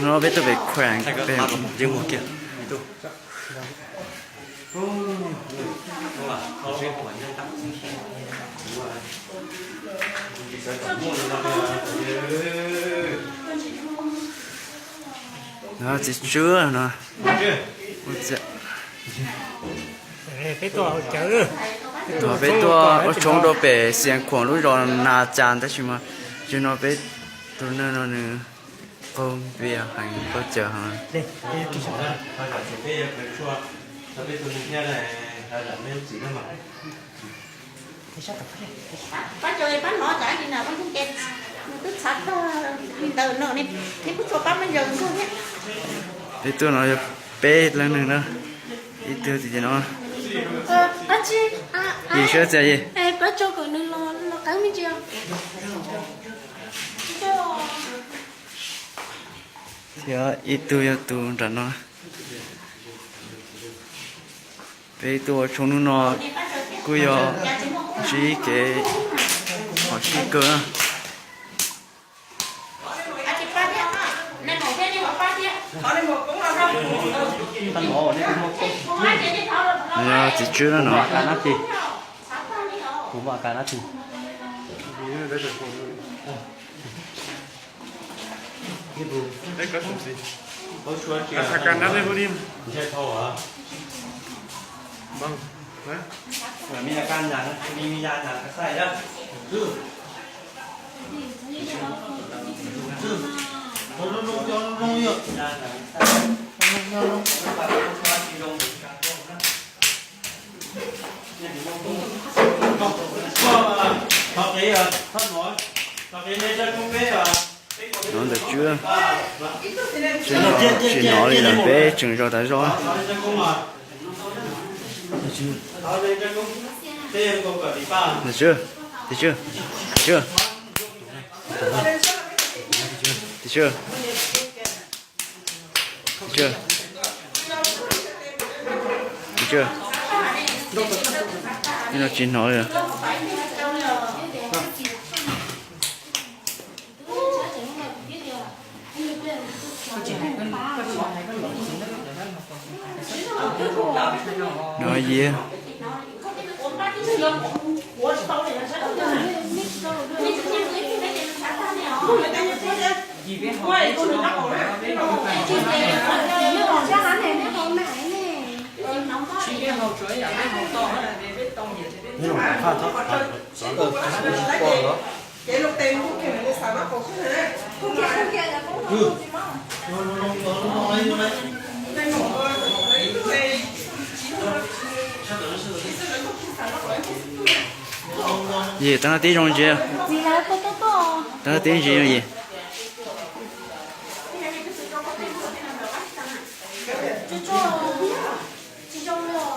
No peb tuaj pem khuam pem. No txiv tswb no. Peb tuaj ua tshoob rau pem Xiav Khuam lub zos Nas Cas tab sis mas yog no peb tus neeg no nws qaug npias heev, qaug cawv heev. Peb tuaj no yog peb leej neeg na, ib tug tim no. Yim sab txias yim. Thiab ib tug yog tus nram no. Peb tuaj ua tshoob hnub no kuj yog ntsib kev phom sij kawg na. Yog txiv tswb na no. No ntawm tswb, tsis hnov li lawm, peb tseem zov tas zog. Tim tswb, tim tswb, tim tswb, tim tswb, tim tswb, tim tswb. No tsis hnov li. No yog Yim, tab no tib zoo ntsis. Tab no tib ntsis zoo yim. Tim tswb, tim tswb.